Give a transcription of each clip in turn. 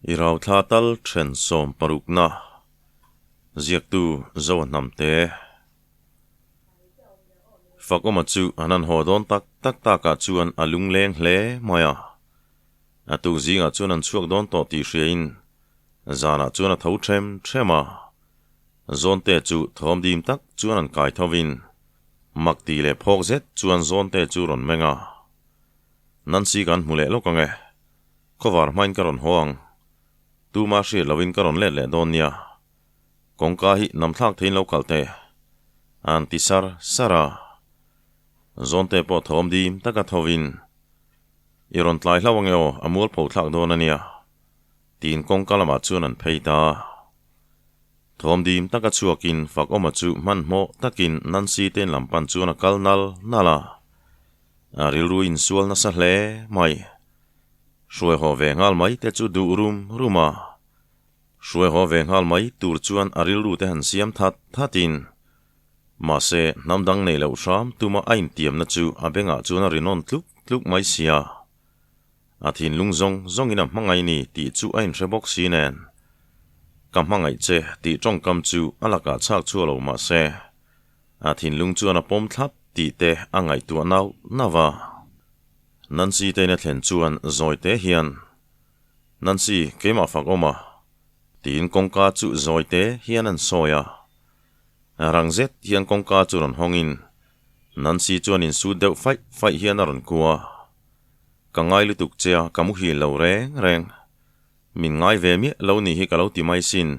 I rauthla tal then sawmparukna ziaktu Zoa Hnamte. Fakawma chu an han haw dawn tak tak takah chuan a lungleng hle mai a. A tuk zingah chuan an chhuak dawn tawh tih hriain zanah chuan a tho them them a. Zawnte chu thawm dim tak chuan an kai thovin mak tih leh phawk zet chuan zawnte chu rawn meng a. Nancy kan hmu leh lawk ang e. Khawvar hmain ka rawn haw ang. Tuma hriat lohin ka rawn let leh dawn nia. Kawngka hi namthlak theiin lo kal teh. An ti sar sar a. Zawnte pawh thawm dim taka thovin, I rawn tlai hlauh ange aw, a mualpho thlak dawn a nia. Tiin kawngka lamah chuan an phei ta. Thawm dim taka chhuakin Fakawma chu hmanhmawh takin Nancy te in lam pan chuan a kal nal nal a. A rilru insual nasa hle mai. Hruai haw ve nghal mai te chu duh rum rum a. Hruai haw ve nghal mai tur chuan a rilru te han siam that that in. Mahse, hnam dang nei loh hram tuma a intiamna chu a bengah chuan a rinawn tluk tluk mai sia. A thinlung zawng zawngin a hmangaih ni tih chu a inhre bawk si nen. Ka hmangaih che tih tawngkam chu a lakah chhak chhuah lo mahse, a thinlung chuan a pawm thlap tih te a ngaihtuah nauh nauh a. Nancy te in a thlen chuan zawi te hian, Nancy, keimah fak awm a? tiin kawngka chu zawi te hian an sawi a. Rang zet hian kawngka chu rawn hawngin Nancy chuan insut deuh faih faih hian a rawn kua. Ka ngai lutuk che a, ka muhil lo reng reng. Min ngai ve miah lo nih hi ka lo ti mai sin,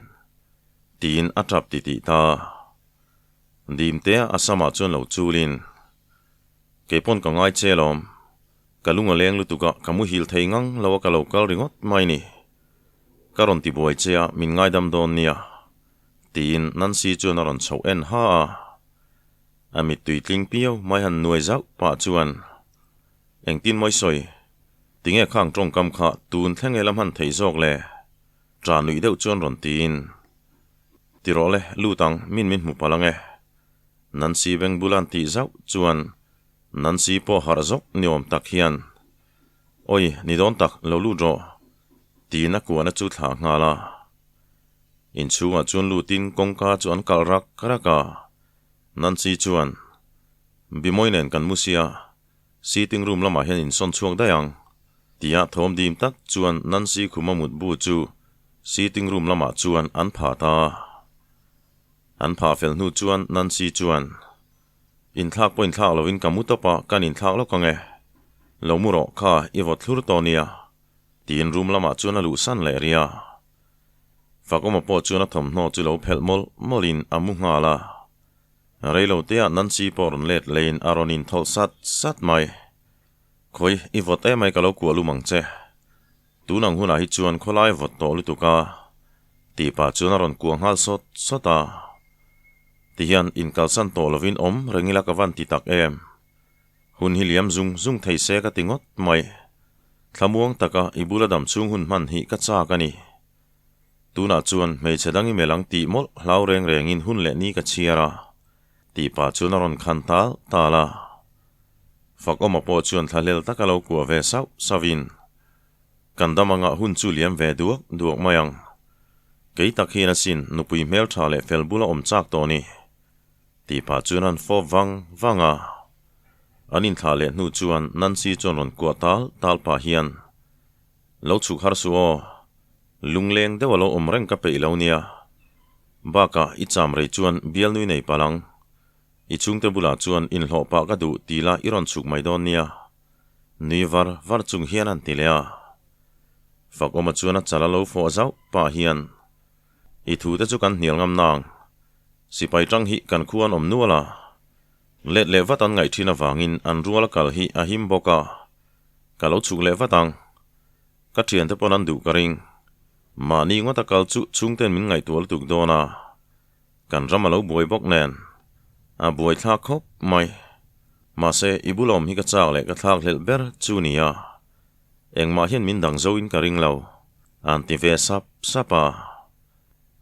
tiin a tap titih ta. Dimtea a samah chuan lo chulin, Keipawn ka ngai che alawm. Ka lung a leng lutuk a, ka muhil thei ngang lo a ka lo kal ringawt mai ni. Ka rawn ti buai che a, min ngaidam dawn nia. Tiin Nancy chuan a rawn chhoh en ha a. A mittui tling piau mai han nuai zauh pah chuan, Engtin mawi sawi? Tinge khang tawngkam kha tun thleng ela hman theih zawk le? Ṭa nuih deuh chuan rawn tiin, Ti rawh le, lut ang, min min hmu palh ang e. Nancy beng bula an tih zauh chuan Nancy pawh harh zawk ni awm tak hian, Awi, ni dawn tak, lo lut rawh, tiin a kuahna chu thlah nghal a. Inchhungah chuan lutin kawngka chu an kalh rak rak a. Nancy chuan, Bimawi nen kan mu sia, sitting room lamah hian insawn chhuak daih ang, tia thawm dim tak chuan Nancy khuma mutbu chu sitting room lamah chuan an pha ta. An phah fel hnu chuan Nancy chuan, Inthlak pawh inthlak lovin ka mu tawp a, kan inthlak lawk ang e. Lo mu rawh kha, i vawt thlur tawh nia, tiin room lamah chuan a luhsan leh ri a. Fakawma pawh chuan a thawmhnaw chu lo phelh mawlh mawlhin a mu nghal a. Reilo teah Nancy pawh rawn let leiin a rawn inthawlh sat sat mai. Khawi, i vawt emai ka lo kuah lum ang che. Tun ang hunah hi chuan khawlai vawt tawh lutuk a, tih pah chuan a rawn kuah nghal sawt sawt a. Tihian inkalsan tawh lovin awm reng ila ka van ti tak em. Hun hi liam zung zung thei se ka ti ngawt mai. Thlamuang taka i bula dam chhung hun hman hi ka chak a ni. Tunah chuan hmeichhe dang i melh ang tih mawlh hlau reng rengin hun leh ni ka chhiar a, tih pah chuan a rawn khan tal tal a. Fakawma pawh chuan thlahlel taka lo kuah ve sauh sauhin, Kan dam anga hun chu liam ve duak duak mai ang. Kei tak hian asin nupui hmeltha leh fel bula awm chak tawh ni. Tih pah chuan an fawp vang vang a. An inthlah leh hnu chuan Nancy chuan rawn kuah tal tal pah hian, Lo chhuk har suh aw, lungleng deuh a lo awm reng ka peih lo nia. Bakah i cham rei chuan bialnui nei palh ang. I chhungte bulah chuan inhlawh pah ka duh ti la i rawn chhuk mai dawn nia. Nui var var chung hian an ti leh a. Fakawma chuan a chal a lo fawh zauh pah hian, I thute chu kan hnial ngam nang. Sipai tang hi kan khu an awm nual a. Let leh vat an ngaih thin avangin an rual a kal hi a him bawk a. Ka lo chhuk leh vat ang. Ka thiante pawn an duh ka ring. Mahni ngawt a kal chu chhungten min ngaihtuah lutuk dawn a. Kan ram a lo buai bawk nen. A buai thlak khawp mai. Mahse, i bulawm hi ka chak leh ka thlak hlelh ber chu nia. Engmah hian min dang zo in ka ring lo. A'n ti ve sap sap a.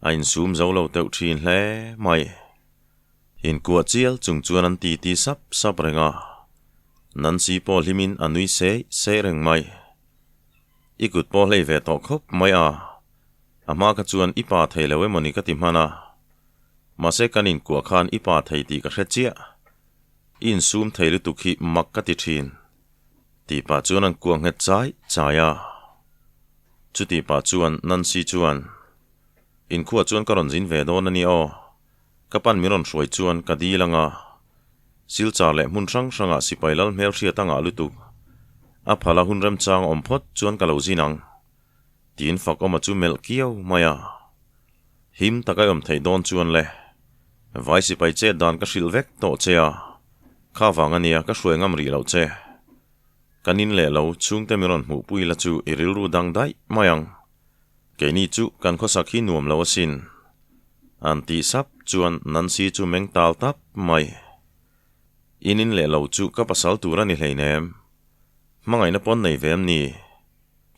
A insum zo lo teuh thin hle mai. Inkuah chial chung chuan an ti ti sap sap reng a. Nancy pawh hlimin a nui sei sei reng mai. I kut pawh hlei ve tawh khawp mai a. A hma kha chuan i pa thei lo emawni ka ti hman a, mahse kan inkuah khan i pa thei tih ka hre chiah. I insum thei lutuk hi mak ka ti thin. Tih pah chuan an kuah nghet chai chai a. Chutih pah chuan Nancy chuan, Inkhuah chuan ka rawn zin ve dawn a ni aw. Ka pan min rawn hruai chuan ka dil ang a. Silchar leh hmun hrang hrangah sipai lal hmelhriat a ngah lutuk. A phala hun remchang awm phawt chuan ka lo zin ang. Tiin Fakawma chu melh kiau mai a. Him taka i awm theih dawn chuan le. Vai sipai chet dan ka hrilh vek tawh che a. Kha vang a nia ka hruai ngam rih loh che. Ka nin leh lo chhungte min rawn hmuhpui la chu i rilru dang daih mai ang. Keini chu kan khawsak hi nuam lo asin. An tih sap chuan Nancy chu meng tal tap mai. I nin leh lo chu ka pasal tur a ni hleinem. Hmangaihna pawn nei ve em ni?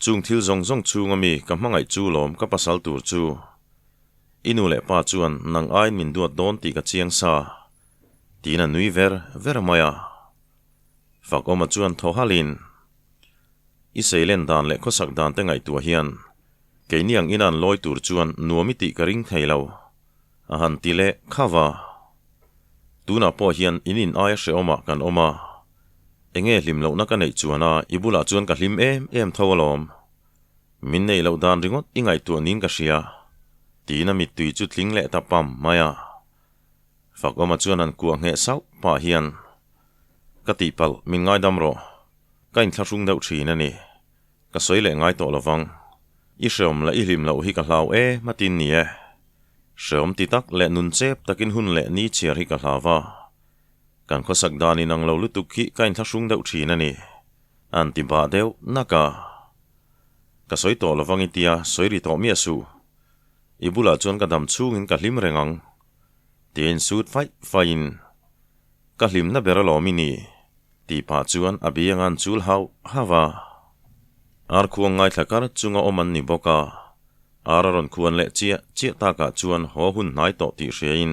Chung thil zawng zawng chhunga mi ka hmangaih chu lawm ka pasal tur chu. I nu leh pa chuan nang aiin min duat dawn tih ka chiang sa. Tiin a nui ver ver mai a. Fakawma chuan thaw halin, I seilen dan leh khawsak dan te ngaihtuah hian keini ang ina an lawi tur chuan nuam i tih ka ring thei lo, a han ti leh khauh a. Tunah pawh hian in in aia hrehawmah kan awm a, enge hlim lohna ka neih chuan a i bulah chuan ka hlim em em tho alawm. Min neih loh dan ringawt i ngaihtuah niin ka hria, tiin a mittui chu tling leh ta pam mai a. Fakawma chuan an kuah ngheh sauh pah hian, Ka tihpalh, min ngaidam rawh. Ka inthlahrung deuh thin a ni. Ka sawi leh ngai tawh lovang. I hreawm leh i hlim loh hi ka hlau e matin ni e. Hreawm ti tak leh nun chep takin hun leh ni chhiar hi ka hlau va. Kan khawsak dan inang lo lutuk hi ka inthlahrung deuh thin a ni. An ti bah deuh nak a. Ka sawi tawh lovang i tia sawi ri tawh miah suh. I bulah chuan ka dam chhungin ka hlim reng ang. Tiin sut faih faihin, Ka hlimna ber alawm i ni, tih pah chuan a biang an chul hauh hauh a. Ar khuang ngaithla kar chunga awm an ni bawk a, ar a rawn khuan leh chiah chiah takah chuan haw hun hnai tawh tih hriain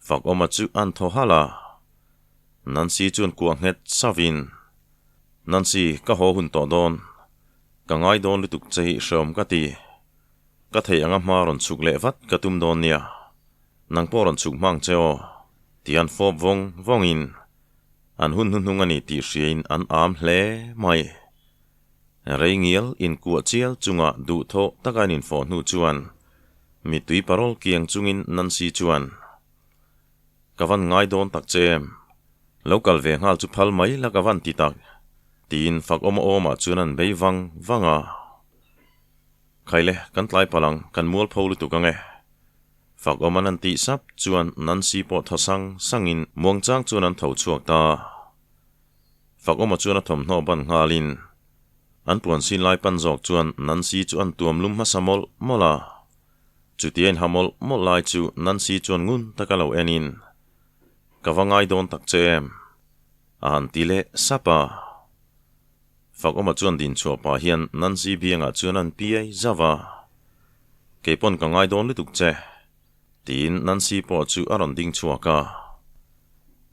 Fakawma chu an thaw halh a. Nancy chuan kuah nghet savin, Nancy, ka haw hun tawh dawn. Ka ngai dawn lutuk che hi hreawm ka ti. Ka theih anga hma rawn chhuk leh vat ka tum dawn nia. Nang pawh rawn chhuk hmang che aw, ti an fawp vawng vawngin an hun hnuhnung a ni tih hriain an am hle mai. Rei ngial inkuah chial chunga duhthawh taka an infawh hnu chuan mittui parol kiang chungin Nancy chuan, Ka van ngai dawn tak che em? Lo kal ve nghal chu phal mai la ka van ti tak, tiin fak awm awmah chuan an bei vang vang a. Khaile, kan tlai palh ang, kan mual pho lutuk ang e. Fak awm an han tih sap chuan Nancy pawh thaw sang sangin muangchang chuan an tho chhuak ta. Fak awma chuan a thawmhnaw ban nghalin an puan sin lai pan zawk chuan Nancy chu an tuam lum hmasa mawlh mawlh a. Chutia inha mawlh mawlh lai chu Nancy chuan ngun taka lo enin, Ka va ngai dawn tak che em? a han ti leh sap a. Fakawma chuan din chhuah pah hian Nancy biangah chuan an piai zauh a, Kei pawn ka ngai dawn lutuk che, tiin Nancy pawh chu a rawn ding chhuak a.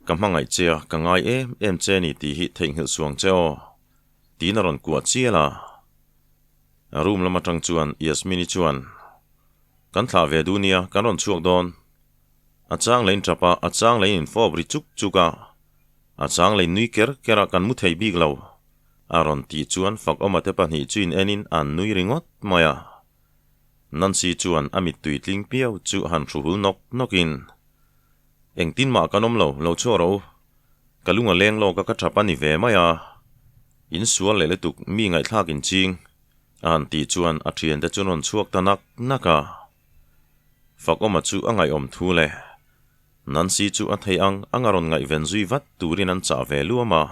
Ka hmangaih che a, ka ngai em em che ni tih hi theihnghilh suang che aw, tiin a rawn kuah chial a. Room lam atang chuan Yasmini chuan, Kan thlah ve duh nia, kan rawn chhuak dawn. A chang leh in tap a, a chang leh in infawp ri chuk chuk a. A chang lei nui ker ker a kan mu thei bik lo. A rawn tih chuan Fakawma te pahnih chu in enin an nui ringawt mai a. Nancy chuan a mittui tling piau chu han hru hul nawk nawkin, Engtin mah kan awm lo, lo chhuak rawh u. Ka lung a leng lawk a ka thap a ni ve mai a. In sual leh lutuk mi ngaihthlak in ching. A han tih chuan a thiante chu rawn chhuak ta nak nak a. Fakawma chu a ngaihawm thu le. Nancy chu a thei ang ang a rawn ngaihven zui vat turin an chah ve luam a.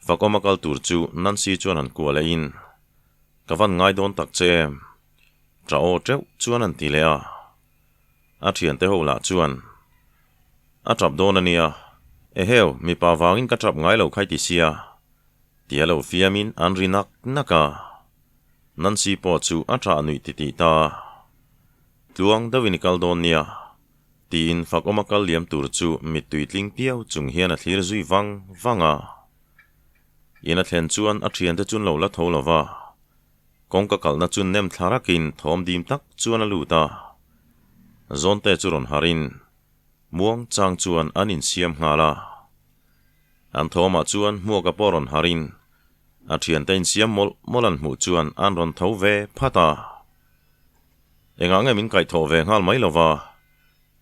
Fakawma kal tur chu Nancy chuan han kuah lehin, Ka van ngai dawn tak che em? Ṭah aw ṭeuh chuan an ti leh a. A ṭhiante ho lah chuan, A ṭap dawn a nia. Eheu, mipa vangin ka ṭap ngai lo khai ti sia. Tia lo fiamin an ri nak nak a. Nancy pawh chu a ṭah nuih titih ta. Tluang deuhin i kal dawn nia, tiin Fakawma kal liam tur chu mittui tling piau chung hian a thlir zui vang vang a. In a thlen chuan a thiante chun lo la tho lo va. Kawngka kalhna chu nem thla rakin thawm dim tak chuan a lut a. Zawnte chu rawn harin muang chang chuan an insiam nghal a. An thawmah chuan hmuaka pawh rawn harin a thiante insiam mawlh mawlh an hmuh chuan an rawn tho ve phat a. Engah nge min kaihthawh ve nghal mai lova,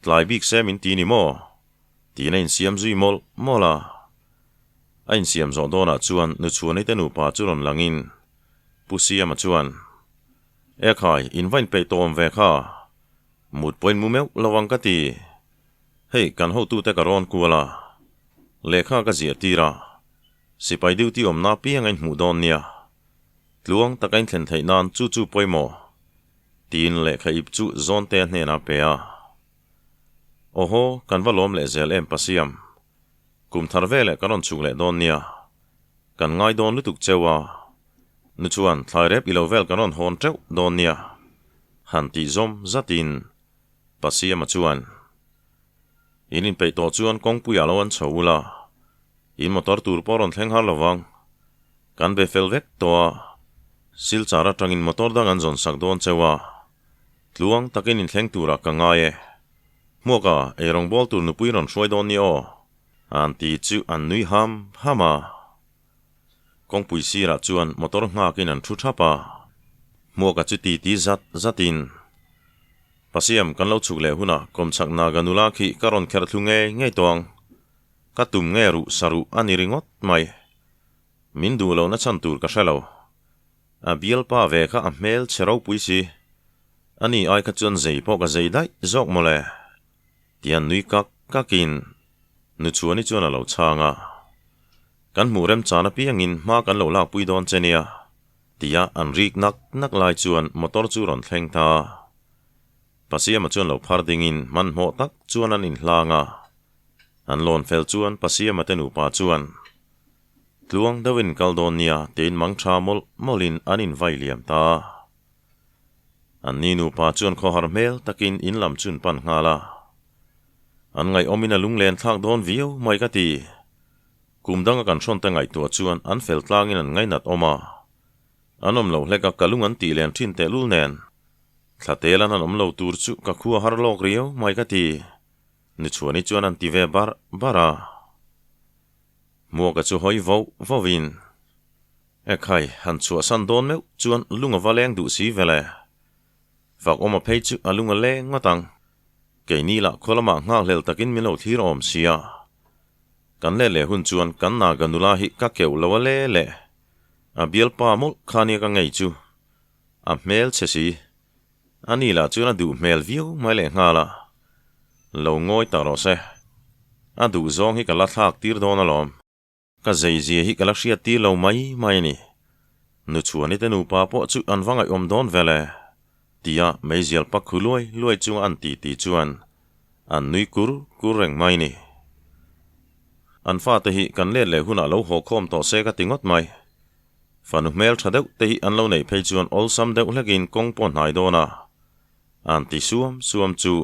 tlai bik se min ti ni maw? Tiin a insiam zui mawlh mawlh a. A insiam zawh dawnah chuan Nuchhuani te nupa chu rawn langin Pu Siama chuan, E khai, in va inpeih tawm ve kha, mut pawhin mu meuh lo ang ka ti. Hei, kan hotute ka rawn kual a, lehkha ka ziah tir a, sipai duty awmna piang a inhmuh dawn nia, tluang taka inthlen theih nan chu chu pawimawh, tiin lehkha ip chu Zawntea hnenah a pe a. Awhaw, kan va lawm leh zel em Pasiam. Kum thar veleh kan rawn chhuk leh dawn nia. Kan ngai dawn lutuk cheu a. Nu chuan thlai rep i lo vel kan rawn hawn teuh dawn nia. Han tih zawm zatin Pasiama chuan, In inpeih tawh chuan kawngpuiah lo an chho ula, in motor tur pawh rawn thleng har lovang. Kan be fel vek tawh a, Silchar atangin motor dang an zawn sak dawn cheu a. Tluang takin inthleng turah ka ngai e. Hmuaka, eirawng bawl tur nupui rawn hruai dawn ni aw? An ti chu an nui ham ham a. Kawngpui sirah chuan motor nghakin an thu thap a. Hmuaka chu ti ti zat zatin, Pasiam, kan lo chhuk leh hunah kawmchhak Naga nula khi ka rawn kherh thlu ngei ngei tawh ang. Ka tum nge ruh sa ruh a ni ringawt mai. Min duh lohna chhan tur ka hre lo. A bialpa ve kha a hmel chhe ropui si. Ani ai kha chuan zei pawh ka zei daih zawk mawle. Tian nui kak kakin Nuchhuani chuan a lo chhang a. Kan hmuh remchan apiangin hma kan lo lakpui dawn che nia, tia an rik nak nak lai chuan motor chu rawn thleng ta. Pasiama chuan lo phar dingin hmanhmawh tak chuan an inhlang a. An lawn fel chuan Pasiama te nupa chuan Tluang deuhin kal dawn nia tiin mang tha mawlh mawlhin an invai liam ta. Anni nupa chuan khawhar hmel takin in lam chun pan nghal a. An ngaihawmin a lunglen thlak dawn viau mai ka ti. Kum danga kan hrawn te ngaihtuah chuan an fel tlangin an ngainat awm a. An awm loh hlek a ka lung an tih len thin tehlul nen. Thla telan an awm lo tur chu ka khua har lawk riau mai ka ti. Nuchhuani chuan an ti ve barh barh a. Hmuaka chu hawi vauh vauhin, Ekhai, han chhuahsan dawn meuh chuan lung a va leng duh si vele. Fak awma phei chu a lung a leng ngawt ang. Keini lah khaw lamah nghakhlel takin min lo thlir awm sia. Kan let leh hun chuan kan Naga nula hi ka keuh lo a le le. A bialpa mawlh kha nia ka ngei chu. A hmel chhe si. Ani lah chuan a duh hmel viau mai leh nghal a, Lo ngawi ta rawh se. A duh zawng hi ka la thlak tir dawn alawm. Ka zeizia hi ka la hriat tir lo mai mai a ni. Nuchhuani te nupa pawh chu an va ngaihawm dawn vel e, tia meizial pak khu luai luai chunga an ti ti chuan an nui kur kur reng mai ni. An fate hi kan let leh hunah lo haw khawm tawh se ka ti ngawt mai. Fanu hmel tha deuh te hi an lo neih phei chuan awlsam deuh hlekin kawng pawh hnai dawn a, an ti suam suam chu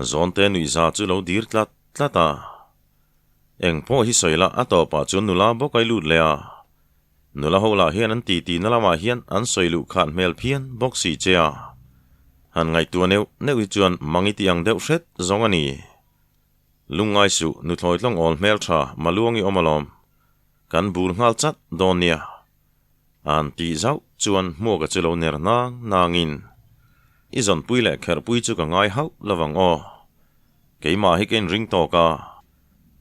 Zawnte nuihza chu lo dir tlat tlat a. Eng pawh hi sawi lah a tawpah chuan nula bawk ai lut leh a, nula ho lah hian an ti tihna lamah hian an sawi luh khat hmel phian bawk si che a, han ngaihtuah neuh neuh hi chuan mang i ti ang deuh hret zawng a ni. Lungngai suh, nuthlawi tlawng awl hmel tha Maluangi awm alawm. Kan bur nghal chat dawn nia. An tih zauh chuan Hmuaka chu lo ner nang nangin, I zawnpui leh kherhpui chu ka ngai hauh lovang aw. Keimah hi ka inring tawk a,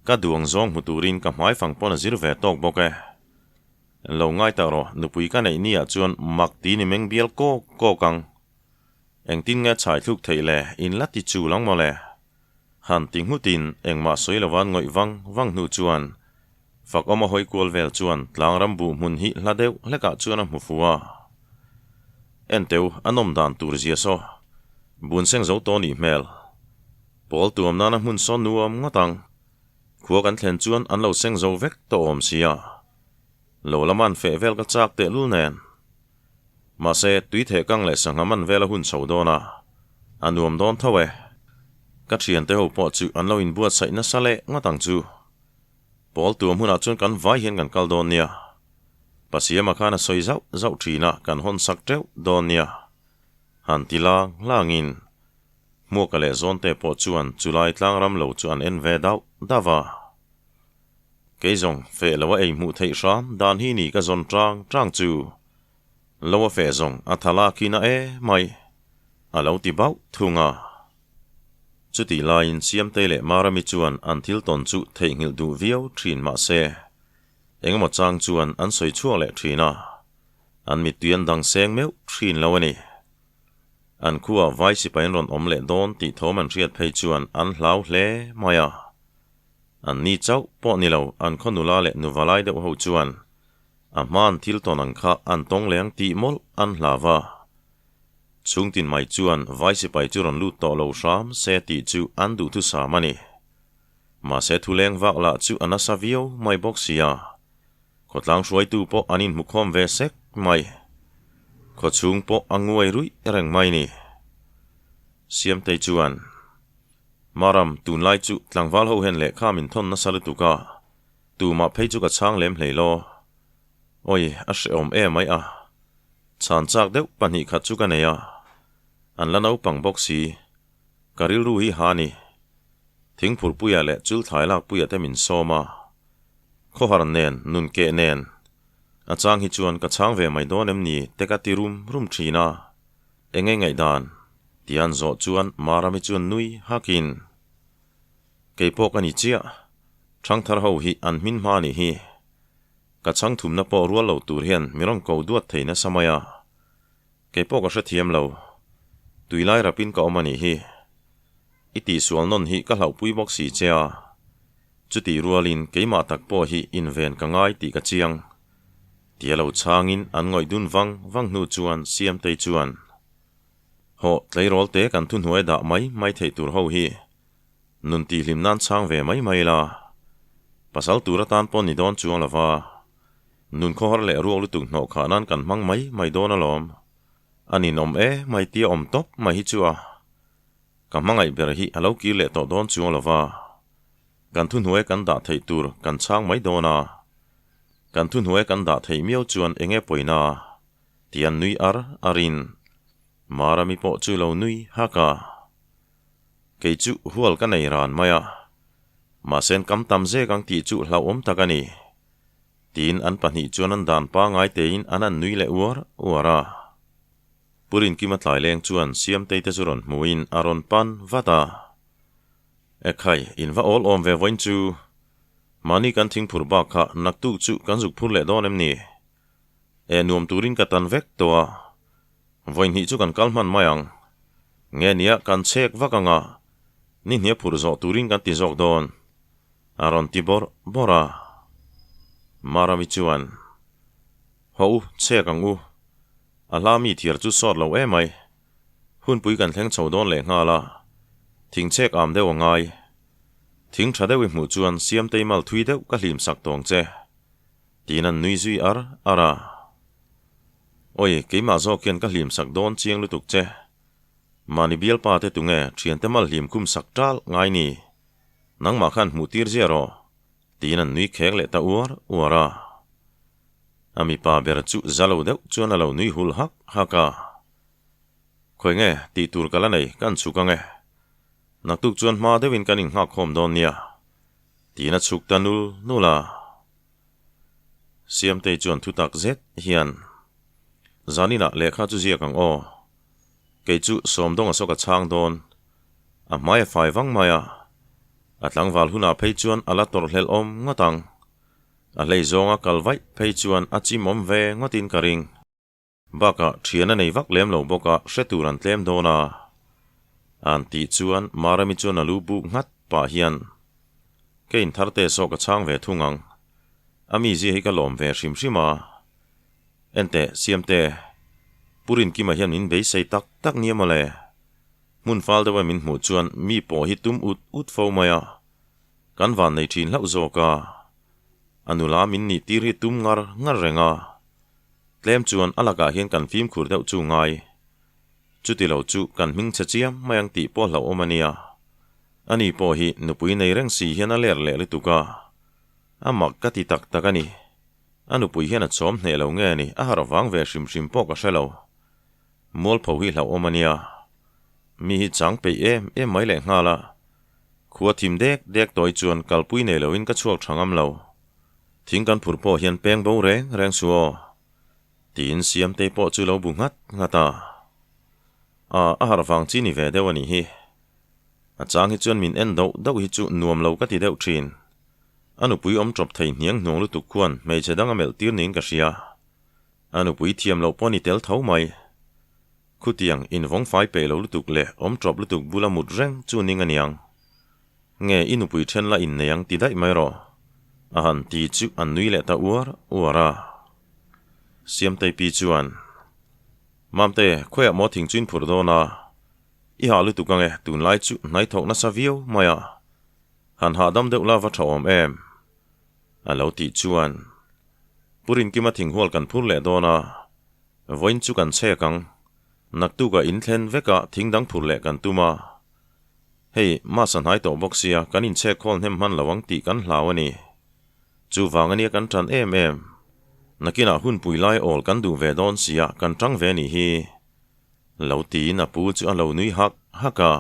ka duang zawng hmu turin ka hmaifang pawn a zir ve tawk bawk e. Lo ngai tak rawh, nupui ka neih niah chuan mak ti ni meng bial kawk kawk ang. Engtin nge chhai thluk theih le, in la ti chul ang mawle. Han ti nghutin engmah sawi lovan ngawih vang vang hnu chuan Fakawma hawi kual vel chuan tlangram buh hmun hi hla deuh hlekah chuan a hmu fu a. Enteu, a nawm dan tur zia saw. Bun seng zo tawh nih hmel. Pawl tuam nana hmun saw nuam ngawt ang. Khua kan thlen chuan an lo seng zo vek tawh awm sia. Lo lama an feh vel ka chak tehlul nen. Mahse, tui theh kang leh sangha man vel a hun chho dawn a, a nuam dawn tho e. Ka thiante ho pawh chu an lo inbuatsaih nasa leh ngawt ang chu. Pawl tuam hunah chuan kan vai hian kan kal dawn nia. Pasiama khan a sawi zauh zauh thin a, kan hawn sak teuh dawn nia. Han ti lang langin Hmuaka leh Zawnte pawh chuan chulai tlangram lo chu an en ve dauh dauh a. Kei zawng feh lo a ei hmuh theih hram dan hi ni ka zawn tang tang chu. Lo a feh zawng a tha lak in a e mai a lo ti bauh thung a. Chutih laiin Siamtei leh Marami chuan an thil tawn chu theihnghilh duh viau thin mah se, engemaw chang chuan an sawi chhuak leh thin a, an mittui an dang seng meuh thin lo a ni. An khuaa vai sipai an rawn awm leh dawn tih thawm an hriat phei chuan an hlau hle mai a. An ni chauh pawh ni lo, an khaw nula leh nuvalai deuh ho chuan a hmaan thil tawn ang kha an tawng leng tih mawlh an hlau a. Chhungtin mai chuan vai sipai chu rawn lut tawh lo hram se tih chu an duhthusam a ni. Mahse thuleng vak lah chu a nasa viau mai bawk sia. Khawtlang hruaitu pawh an inhmukhawm ve sek mai. Khawchhung pawh a nguai ruih reng mai ni. Siamtei chuan, Maram, tunlai chu tlangval ho hian lehkha min thawn nasa lutuk a, tumah phei chu ka chhang lem hlei law. Awi, a hrehawm em mai a. Chhan chak deuh pahnih khat chu ka nei a, an la naupang bawk si. Ka rilru hi ha ni. Thingphurpuia leh chulthlai lakpuia te min sawm a. Khawhar nen, nun keh nen. A chang hi chuan ka chhang ve mai dawn em ni te ka ti rum rum thin a. Enge ngaihdan? Tian zawh chuan Marami chuan nui hakin, Kei pawh ka ni chiah. Thangthar ho hi an hmin hma nih hi. Ka chhang thumna pawh rual lo tur hian mi rawn ko duat thei nasa mai a. Kei pawh ka hrethiam lo. Tuilai rapin ka awm a nih hi. I tihsual nawn hi ka hlauhpui bawk si che a. Chutih rualin keimah tak pawh hi inven ka ngai tih ka chiang. Tia lo chhangin an ngawih dun vang vang hnu chuan Siamtei chuan, Hawh, tleirawl te kan thuhnuai dah mai mai theih tur ho hi nun tihhlim nan chhang ve mai mai la. Pasal tur atan pawh ni dawn chuang lova, nun khawhar leh ruak lutuk hnawh khah nan kan hmang mai mai dawn alawm. A ninawm e mai tia awm tawp mai hi chu a. Ka hmangaih ber hi a lo kir leh tawh dawn chuang lova, kan thuhnuai kan dah theih tur kan chhang mai dawn a. Kan thuhnuai kan dah theih miau chuan enge pawina? Ti an nui ar arin Marami pawh chu lo nui hak a. Kei chu hual ka nei ran mai a, mahse an kam tam zek ang tih chu hlauhawm tak a ni. Tiin an pahnih chuan an dan pangai tein an han nui leh uar uar a. Pu Rinkima tlaileng chuan Siamtei te chu rawn hmuhin a rawn pan vat a. Ekhai, in va awl awm ve vawiin chu. Mahni kan thingphur bak kha naktuk chu kan zuk phur leh dawn em ni? E nuam turin ka tan vek tawh a, vawihnih chu kan kal hman mai ang. Nge nia kan chhek vak ang a, ni hnia phur zawh turin kan ti zawk dawn. A rawn ti bawrh bawrh a. Marami chuan, Haw u, chhek ang u. A hla mi thiar chu sawt lo emai. Hunpui kan thleng chho dawn leh nghal a, thing chhek am deuh a ngai. Thing tha deuh i hmuh chuan Siamtei mal thui deuh ka hlim sak tawng che. Tiin an nui zui ar ar a. Awi, keimah zawk hian ka hlim sak dawn chiang lutuk che. Mahni bialpa te tunge thiante mal hlim khum sak tal ngai ni? Nangmah khan hmuh tir zia rawh. Tiin an nui khek leh ta uar uar a. A mipa ber chu za lo deuh chuan a lo nui hul hak hak a. Khawi nge, tih tur ka la nei, kan chhuk ang e. Naktuk chuan hma deuhin kan inghak khawm dawn nia. Tiin a chhuk ta nul nul a. Siamtei chuan thu tak zet hian, Zaninah lehkha chu ziak ang aw. Kei chu Sawmdawnga saw ka chhang dawn. A hmai a fai vang mai a. A tlangval hunah phei chuan a la tawrh hlelh awm ngawt ang. A hlei zawnga kal vaih phei chuan a chim awm ve ngawtin ka ring. Bakah thian a nei vak lem lo bawk a, hre tur an tlem dawn a. An tih chuan Marami chuan a lu buk nghat pah hian, Ka inthar te saw ka chhang ve thung ang. A mizia hi ka lawm ve hrim hrim a. Enteh, Siamte, Pu Rinkima hian min beisei tak tak nia mawle. Hmun fal deuha min hmuh chuan mi pawh hi tum ut ut fo mai a. Kan van nei thin hlauh zawk a. A nula min nih tir hi tum ngar ngar reng a. Tlem chuan a lakah hian kan fimkhur deuh chu ngai. Chuti lo chu kan hming chhe chiam mai ang tih pawh hlauhawm a nia. Ani pawh hi nupui nei reng si hian a ler leh lutuk a. A mak ka ti tak tak a ni. A nupui hian a chawm hneh lo nge ni, a harh vang ve hrim hrim pawh ka hre lo. Mualpho hi hlauhawm a nia. Mi hi chang peih em em mai leh nghal a. Khua thim dek dek tawi chuan kalpui nei loin ka chhuak tha ngam lo. Thing kan phur pawh hian peng bo reng reng su aw. Tiin Siamtei pawh chu lo bu nghat nghat a. A, a harh vang chi ni ve deuh a nih hi. A chang hi chuan min en doh doh hi chu nuam lo ka ti deuh thin. A nupui awm tawp thei hniang hnuang lutuk khuan hmeichhe dang a melh tir niin ka hria. A nupui thiam loh pawh ni tel tho mai. Khutiang invawng fai peih lo lutuk leh awm tawp lutuk bula mut reng chu ning a niang. Nge i nupui then la innei ang ti daih mai rawh. A han ti chu an nui leh ta uar uar a. Siamtei pi chuan, Mamte, khawiah maw thing chu in phurh dawn a? I hah lutuk ange, tunlai chu hnai thawk nasa viau mai a. Han hahdam deuh la va tha awm em? A lo tih chuan, Pu Rinkima thinghual kan phur leh dawn a, vawiin chu kan chhek ang. Naktukah in thlen vekah thing dang phur leh kan tum a. Hei, Masa hnai tawh bawk sia, kan inchhek khawl hnem hman lo ang tih kan hlau a ni. Chuvang ania kan tan em em. Nakinah hunpui lai awl kan duh ve dawn sia, kan tang ve nih hi. Lo tiin a pu chu a lo nui hak hak a.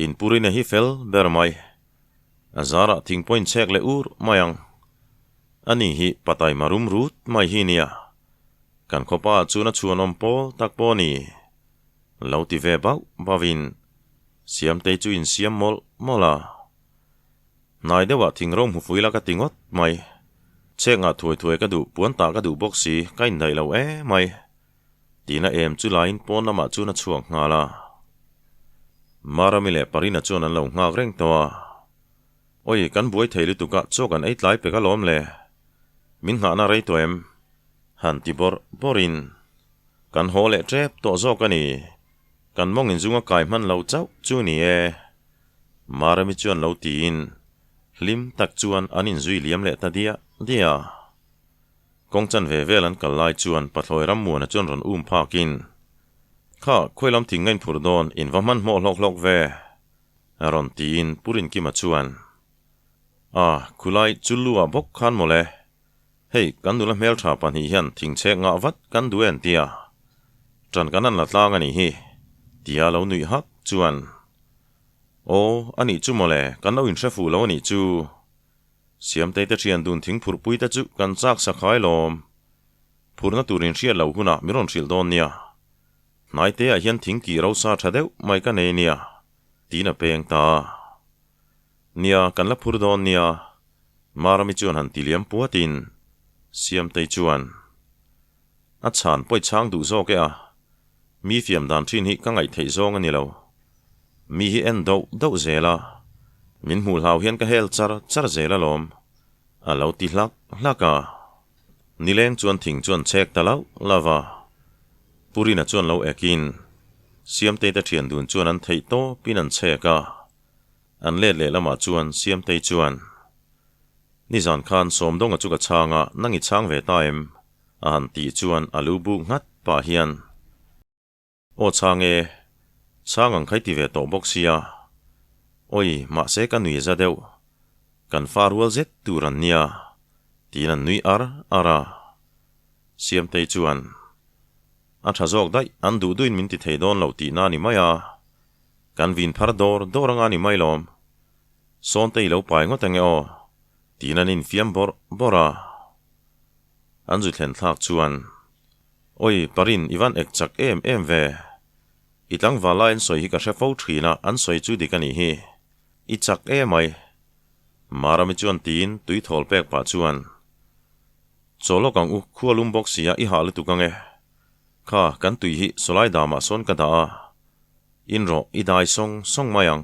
In purina hi fel ber mai. A zarah thing pawhin chhek leh ur mai ang. Ani hi patai marum rut mai hi nia. Kan khawpa ah chuan a chhuanawm pawl tak pawh a ni. Lo ti ve bauh bauhin Siamtei chu insiam mawlh mawlh a. Hnai deuhah thing ro hmu fui la ka ti ngawt mai. Chhek ngah thuai thuai ka duh, puan tah ka duh bawk si, ka indaih lo emai. Tina em chu laiin pawn lamah chuan a chhuak nghal a. Marami leh Parina chuan an lo nghak reng tawh a. Awi, kan buai thei lutuk a, chaw kan ei tlai pek alawm le. Min nghahna rei tawh em? Han ti bawrh bawrhin, Kan haw leh tep tawh zawk a ni. Kan mawng inzunga kai hman lo chauh chu ni e. Marami chuan lo tiin, hlim tak chuan an inzui liam leh ta diah diah a. Kawng chan ve vel an kal lai chuan Pathlawi Rammuana chuan rawn um phakin, Kha, khawi lam thing ngain phur dawn, in va hmanhmawh hlawk hlawk ve, a rawn tiin Pu Rinkima chuan, A, khulai chu lu ah bawk khan mawle. Hei, kan nula hmeltha pahnih hian thingchhek ngah vat kan duh e an tia. Ṭan kan an la tlang a nih hi, tia lo nuih hak chuan, Aw, a nih chu mawle, kan lo inhre fuh lo a nih chu. Siamtei te thian dun thing phurhpui te chu kan chak sa khai lawm. Phurhna tur in hriat loh hunah min rawn hrilh dawn nia. Hnai te ah hian thing kih rosa tha deuh mai ka nei nia, tiin a peng ta. Nia, kan la phur dawn nia. Marami chuan han ti liam puatin Siamtei chuan, A chhan pawi chhang duh zawk e a, mi fiam dan thin hi ka ngaih theih zawng a ni lo. Mi hi en doh doh zel a, min hmuh hlau hian ka hel char char zel alawm, a lo ti hlak hlak a. Nileng chuan thing chuan chhek ta lauh lauh a. Pu Rina chuan lo ekin, Siamtei te thian dun chuan an theih tawpin an chhek a. An let leh lamah chuan Siamtei chuan, Nizan khan Sawmdawnga chu ka chhang a, nang i chhang ve ta em? A han tih chuan a lu buk nghat pah hian, Aw chhang e, chhang ang kha i ti ve tawh bawk sia. Awi, mahse ka nui za deuh. Kan fa rual zet tur an nia, tiin an nui ar ar a. Siamtei chuan, A tha zawk daih, an duh duhin min ti thei dawn lo tihna a ni mai a. Kan vin phar dawr dawr anga ni mai lawm. Sawnte i lo pai ngawt ange aw, tiin an infiam bawrh bawrh a. An zu thlen thlak chuan, Awi, Parin, i van ek chak em em ve. I tlangval lai an sawi hi ka hre fo thin a, an sawi chu dik a nih hi. I chak em ai. Marami chuan tiin tui thawl pek pah chuan, Chaw lawk ang u, khua lum bawk sia i hah lutuk ange. Kha, kan tui hi sawlai damah sawn ka dah a. In rawh, i dai sawng sawng mai ang,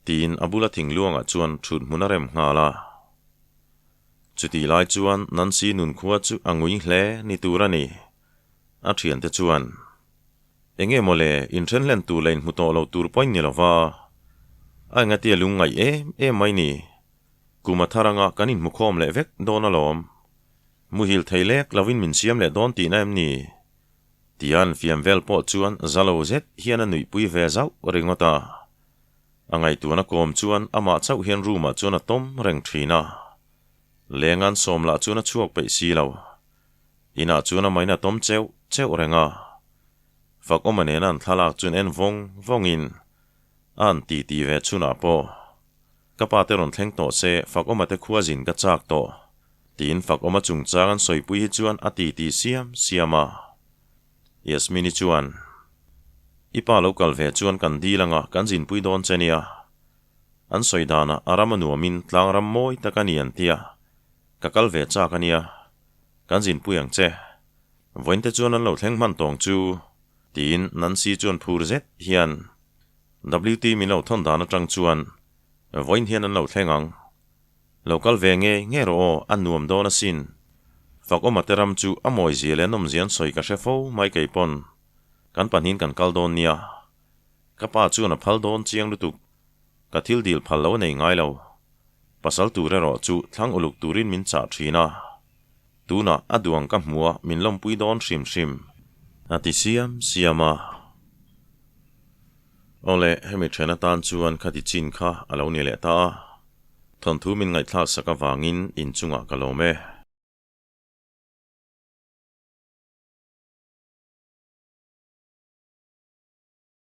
tiin a bula thingluangah chuan thut hmun a rem nghal a. Chutih lai chuan Nancy nunkhua chu a ngui hle ni tur a ni. A thiante chuan, Enge maw le, inthen hlen tur leh inhmu tawh lo tur pawhin ni lova, a engatia lungngaih em em mai ni. Kum a thar anga kan inhmu khawm leh vek dawn alawm. Muhil thei lek lovin min siam leh dawn tihna em ni? Tia an fiam vel pawh chuan za lo zet hian a nuihpui ve zauh ringawt a. A ngaihtuahna kawm chuan amah chauh hian room ah chuan a tawm reng thin a. Lengan sawm lah chuan a chhuak peih si lo. Inah chuan a main a tawm cheuh cheuh reng a. Fakawma nena an thlalak chuan en vawng vawngin a han ti ti ve chhunah pawh, Ka pa te rawn thleng tawh se, Fakawma te khua zin ka chak tawh, tiin Fakawma chungchang an sawipui hi chuan a ti ti siam siam a. Yasmini chuan, I pa lo kal ve chuan kan dil anga kan zinpui dawn che nia. An sawi danah a ram a nuamin tlang ram mawi tak a ni an tia. Ka kal ve chak a nia. Kan zinpui ang che. Vawiinte chuan an lo thleng hman tawng chu, tiin Nancy chuan phur zet hian WT min lo thawn dan atang chuan vawiin hian an lo thleng ang. Lo kal ve nge nge rawh aw, a nuam dawn asin. Fakawma te ram chu a mawi zia leh a nawm zia an sawi ka hre fo mai kei pawn. Kan pahnihin kan kal dawn nia. Ka pa chuan a phal dawn chiang lutuk. Ka thil dil phal lo a nei ngai lo. Pasal tur erawh chu thlang uluk turin min chah thin a. Tunah a duang ka hmu a, min lawmpui dawn hrim hrim. A ti siam siam a. Awle, hemi then atan chuan khati chin kha a lo ni leh ta a. Thawnthu min ngaihthlak sak avangin inchungah ka lawm e.